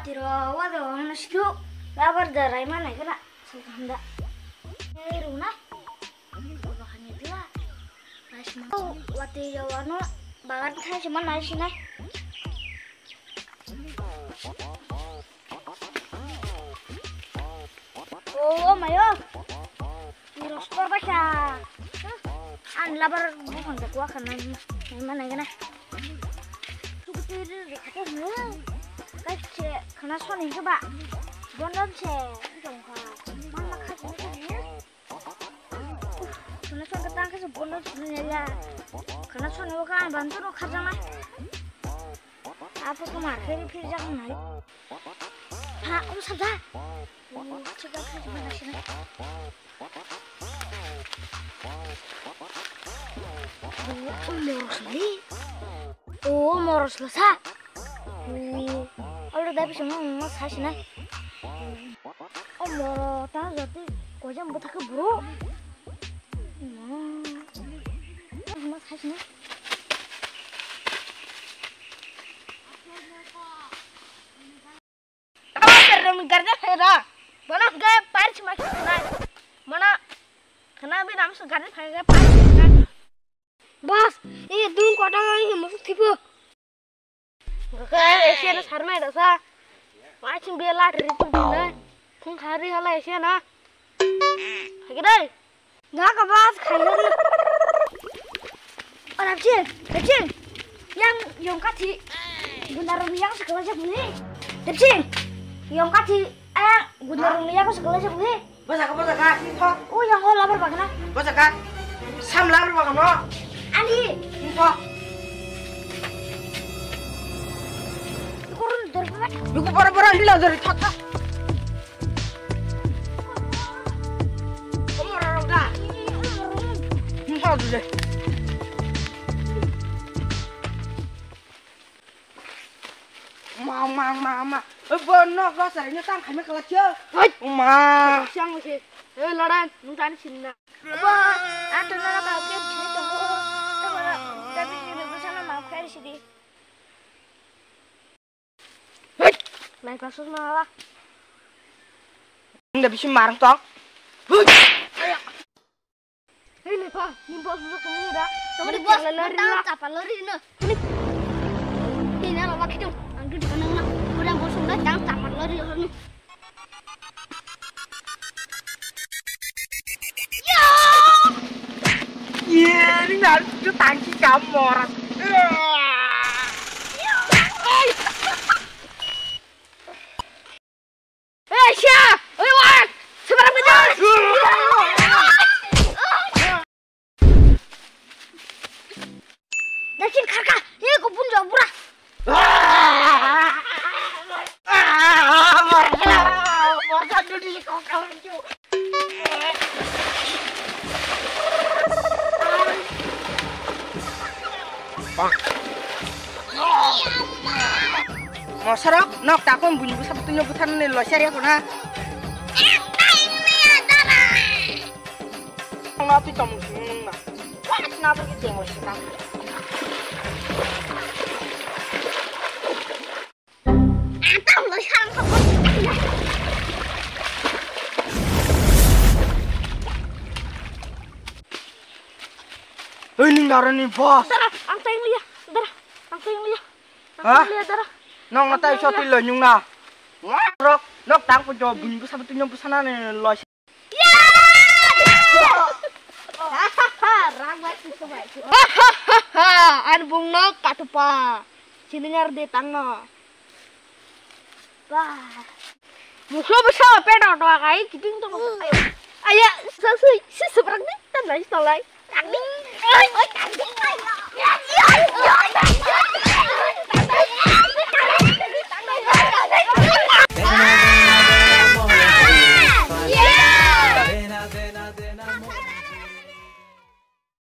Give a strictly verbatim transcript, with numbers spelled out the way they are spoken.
Tiro wado hano situ labar da raima nai kana sal kanda. Ei runa. Baba hanya dia. Raisma. Wati jawano bagan khai cuma nai sinai. Oh, mayo. Rostor bacha. An labar bukan tak kuah kana. Mana kana? Tukutir rikate nu. Kache kana soni ke ba. Bondon che. Jongka. Mama kache ni. Kana soni ketang kache bondon soni ya. Kana soni waka bantu no kharjana. Apa kemar? Phiri phiri jangan nai. Ha, um sabda. Oh, coba phiri mana sini? Oh, moros lagi. Oh, moros lasa. Oh, alo tapi semua mas khasina. Oh, moro ta jati kojam butake bro. Mas khasina. Tama terremi garja phera. Bono hwnkhe paris ma khe nai. Bono khana bi nam su garja phera paris ma khe nai. Bas, e dun kota ngai he musu thipo. Khe ese na sarna da sa. Paris ma bi la ri tu nai. Khung khari hala ese na. Hagi dai. Naka bas khayo. O Dapching, Dapching. Yang yong kathi. Gundarong yang sekolah jam ni. Dapching. Yong kathi, ayang gundarong yang sekolah jam ni. Bosaka, bosaka, sini thok. O yang o labar bagna. Bosaka. Sam labar bagno. Ani. Sini thok. Kurun dorba. Duku boro boro hila dori thok thok. Ma, ma, ma, ma. Oi, bo nok ro sari ni tang khaima kala thio. Oi. Ma. Siang mo se. Oi, laran, nung tani sinna. Bo, ato na ba ke thini tongo. Tabara, tapi ni bo sana ma khair sidi. Nai pasus ma ba. Nda bisi marang tong. Hei lepa, ni bos bos kami da. Ni bos lari na. Tang chapa lari na. Ni na lama kitu. Ang tu di kanang na. Udah bos na tang chapa lari ni. Ye, ni na tu tangki kamor. Eh, sia! Oi, wan! Sebarang betul! Dakin karka, eh, kau pun jauh pura. Mosarok, nok takon buini bwsa bwtwino bwtharnani loisari ya kona. Ang na twi tong mung na. Wah, na twi tong mung na. Hei, ning dara ni boss. Dara, ang tayong liya. Dara, ang tayong liya. Ang tayong liya, dara. Nong na tayo sa tilo nyung na. Rok, nok tang ko jo bun busa butu nyom busa na ne lo. An bung no katupa. Sini nyar de tang no. Ba. Muso bisa pedo do kai kiting to. Aya, sasui, si seberang ni tan lai tolai. Kambing. Oi, kambing.